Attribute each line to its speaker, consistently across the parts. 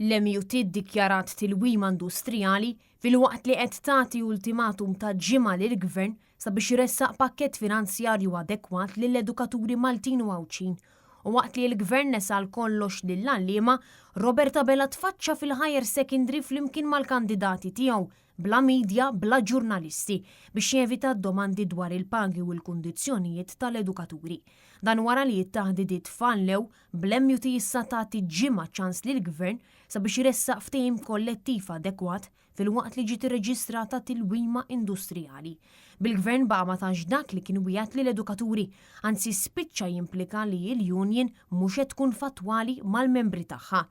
Speaker 1: L-MUT ddikjarat tilwima industrijali filwaqt li qed tagħti ultimatum ta' ġimgħa lill-Gvern sabiex iressaq pakkett finanzjarju adekwat lill-edukaturi Maltin u Għawdxin. U waqt li l-Gvern nesa għal kollox lill-għalliema, Robert Abela tfaċċa fil-Higher Secondary flimkien mal-kandidati tiegħu, bla media, bla ġurnalisti, biex jevita d-domandi dwar il-pagi u l-kundizzjonijiet tal-edukaturi. Dan wara li t-taħdidiet fallew, bl-MUT issa tagħti ġimgħa ċans lill-Gvern sabiex iressaq ftehim kollettiv adekwat filwaqt li ġiet irreġistrata tilwima industrijali. Bil-Gvern baqa' ma tax dak li kien wiegħed lill-edukaturi, anzi spiċċa jimplika li l-union mhux qed tkun fattwali mal-membri tagħha.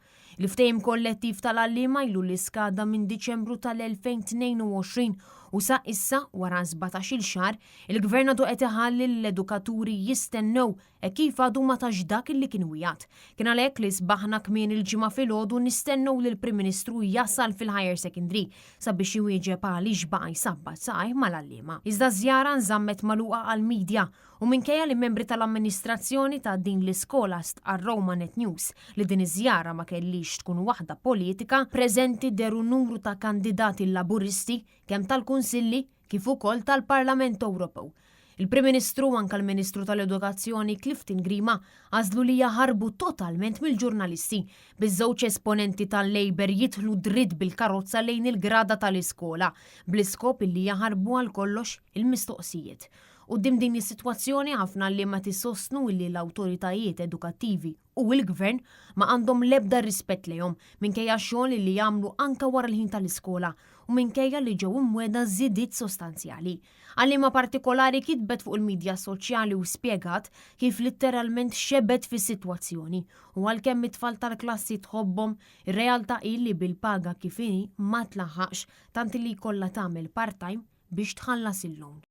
Speaker 1: Il-ftehim kollettiv tal-għalliema ilu li skada minn Diċembru tal-2022 u sa issa, wara 17-il xahar, il-Gvern għadu qed iħalli lill-edukaturi jistennew Hekk kif għadu ma tax dak li kien wiegħed. Kien għalhekk li sbaħna kmieni l-Ġimgħa filgħodu nistennew lill-Prim Ministru jasal fil-Higher Secondary sabiex iwieġeb għaliex baqa' jsabbat saqajh mal-għalliema. Iżda ż-żjara nżammet magħluqa għall-media u minkejja li membri tal-amministrazzjoni ta' din l-iskola stqarrew ma' Net News li din iż-żjara ma kellhiex tkun waħda politika, preżenti dehru numru ta' kandidati Laburisti kemm tal-Kunsilli kif ukoll tal-Parlament Ewropew. Il-Prim Ministru u anke l-Ministru tal-Edukazzjoni Clifton Grima għażlu li jaħarbu totalment mill-ġurnalisti, biż-żewġ esponenti tal-Labour jidħlu dritt bil-karozza lejn il-grada tal-iskola, bl-iskop illi jaħarbu għal kollox il-mistoqsijiet. Quddiem din is-sitwazzjoni ħafna għalliema qed isostnu illi l-awtoritajiet edukattivi u l-Gvern ma għandhom l-ebda rispett lejhom minkejja x-xogħol li jagħmlu anke wara l-ħin tal-iskola u minkejja li ġew imwiegħda żidiet sostanzjali. Għalliema partikolari kitbet fuq il-midja soċjali u spjegat kif litteralment xebgħet fis-sitwazzjoni u għalkemm it-tfal tal-klassi tħobbhom, ir-realtà hi li bil-paga kif inhi ma tlaħħaqx tant li jkollha tagħmel part-time biex tħallas il-loan.